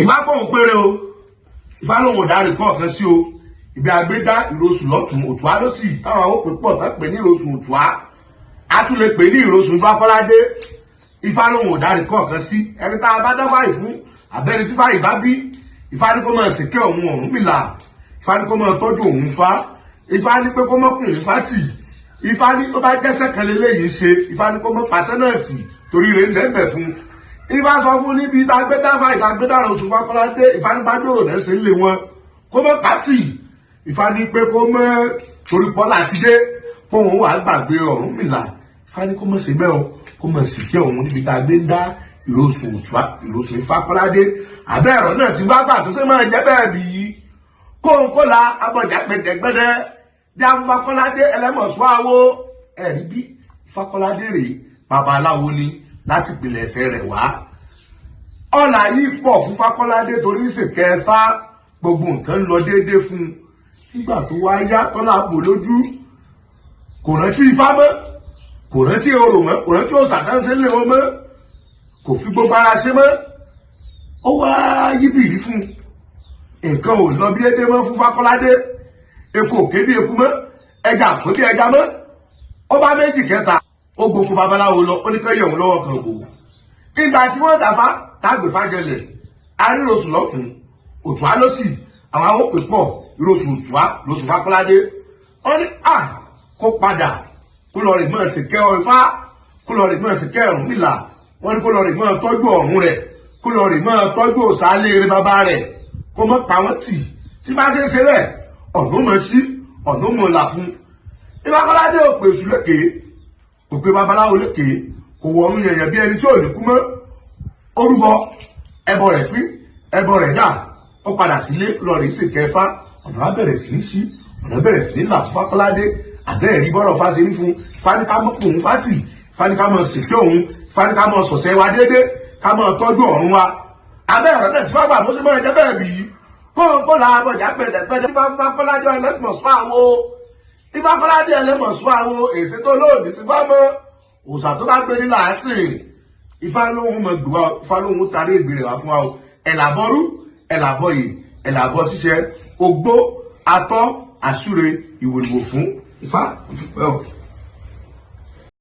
Ifá pòun péré o. Ifá lòun ò dárí kọ̀ọ̀kan sí o. Ibi àgbédá ìrosùn lọ́tún, òtúá ló sì táwọn àwọn òpè pọ̀ tán pè ní ìrosùn òtúá, a tún lè pè ní ìrosùn Ifákọ́ládé. Ifá lòun ò dárí kọ̀ọ̀kan sí. Ẹni tá a bá dá fáyì fún, àbẹ́ni tí fáyì bá bí, Ifá ní kó máa ṣèké òun Ọ̀rúnmìlà. Ifá ní kó máa tọ́jú òun Fá. Ifá ní pé kó mọ́ kùn ní fátì. Ifá ní tó bá jẹ́sẹ̀ kan lélẹ́yìí ṣe, Ifá ní kó mọ́ pàṣẹ náà tì torí rẹ̀ ń bẹ́ẹ̀ fún. Ifá sọ fún níbi tá a gbé dáfà ìta gbé dára oṣù Fákọ́ládé. Ifá ní bá dòrò náà ṣe ń lé wọn, kó mọ́ pàtì. Ifá ní pé kó mọ́ torí pọ́lá ti dé kóun wà gbàgbé Ọ̀rúnmìlà. Ifá ní kó mọ̀ sí bẹ́ẹ̀ o, kó mọ̀ sí kí òun níbi tá a gbé ń dá ìrosùn òtúá, ìrosùn Ifákọ́ládé. Àbẹ́ ẹ̀rọ náà ti wá gbà tó ṣe máa jẹ́ bẹ́ẹ̀ bí kóun kó la abọ́jà gbẹdẹgbẹdẹ bí Ifákọ́ládé ẹlẹ́mọ̀sọ́ àwo. Ẹ̀rí bí Ifákọ́ládé rèé, babaláwo ni láti pìlẹ̀ ẹsẹ̀ rẹ̀ wá. Ọ̀là yìí pọ̀ fún Fákọ́ládé torí ń ṣèkẹfà, gbogbo nǹkan ń lọ déédéé fún un. Nígbà tó wá yá, tọ́lá bò lójú, kò rántí Ifá mọ́, kò rántí orò mọ́, kò rántí òòṣà tán ṣe lé wọn mọ́, kò fi gbogbo ara ṣe mọ́. Ó wá yíbìrí fún un, nǹkan ò lọ bí déédéé mọ́ fún Fákọ́ládé. Eku òkè bí eku mọ́, ẹja kò bí ẹja mọ́. Ó bá méjì kẹta, ó gboko babaláwo lọ, ó ní kẹ́ yẹ̀ wọ́n lọ́wọ́ kan wò. Ìgbà tí wọ́n dàfá tágbè fàjẹlẹ̀, arírosùn lọ́tún, òtúá lọ́sì, àwọn àwọn òpè pọ̀ ìrosùn òtúá lóṣù Fákọ́ládé. Wọ́n ní à kó padà, kó lọ rè mọ́ ẹ̀sìn kẹ́ ọ Ifá, kó lọ rè mọ́ ẹ̀sìn kẹ́ Ọ̀rúnmìlà. Wọ́n ní kó lọ rè mọ́ tọ́jú ọ̀run rẹ̀, kó lọ rè mọ́ tọ́jú òsàlẹ̀ rẹ̀ bàbá rẹ̀, kó mọ́ pa wọ́n tì. Tí bá ṣe ń ṣe bẹ́ẹ̀, ọ̀nà mọ̀ sí, ọ̀nà mọ̀ là fún. Ifákọ́ládé ò pè èṣù lékè, kò pé babaláwo lékè, kò wọ ọ̀run yẹ̀yẹ̀ bí ẹni tí ò ní kú mọ́. Orúbọ ẹbọ rẹ̀ fín, ẹbọ rẹ̀ dà, ó padà sílé lọ rí sí kẹfà. Ọ̀nà wa bẹ̀rẹ̀ sí ní sí, ọ̀nà bẹ̀rẹ̀ sí ní là fún Fákọ́ládé. Àbẹ́ẹ̀rí bọ́rọ̀ fáṣe ní fún faníkámọ́ òun fátì, faníkámọ́ sèké òun, faníkámọ́ sọ̀sẹ̀ wa déédé, ká mọ́ tọ́jú ọ̀run wa. Abẹ́ ọ̀rọ̀ náà ti fágbà bó ṣe máa jẹ́ bẹ́ẹ̀ bí kóńkó la abọ̀jà gbẹ̀dẹ̀gbẹ̀dẹ̀. Ifákọ́ládé ẹlẹ́mọ̀sọ́ àwo, Ifákọ́ládé ẹlẹ́mọ̀sọ́ àwo, èsì tó lóòdì sí fámọ́ òòṣà tó bá gbé ní làásìn. Ifá lóhun mọ̀ gbùwà, Ifá lóhun tarí ìgbìrẹ̀ wá fún wa o. Ẹ̀làbọ̀rú, ẹ̀làbọ̀yè, ẹ̀làbọ̀ ṣíṣẹ, ogbó atọ́, àsúre ìwòrìwò fún Ifá.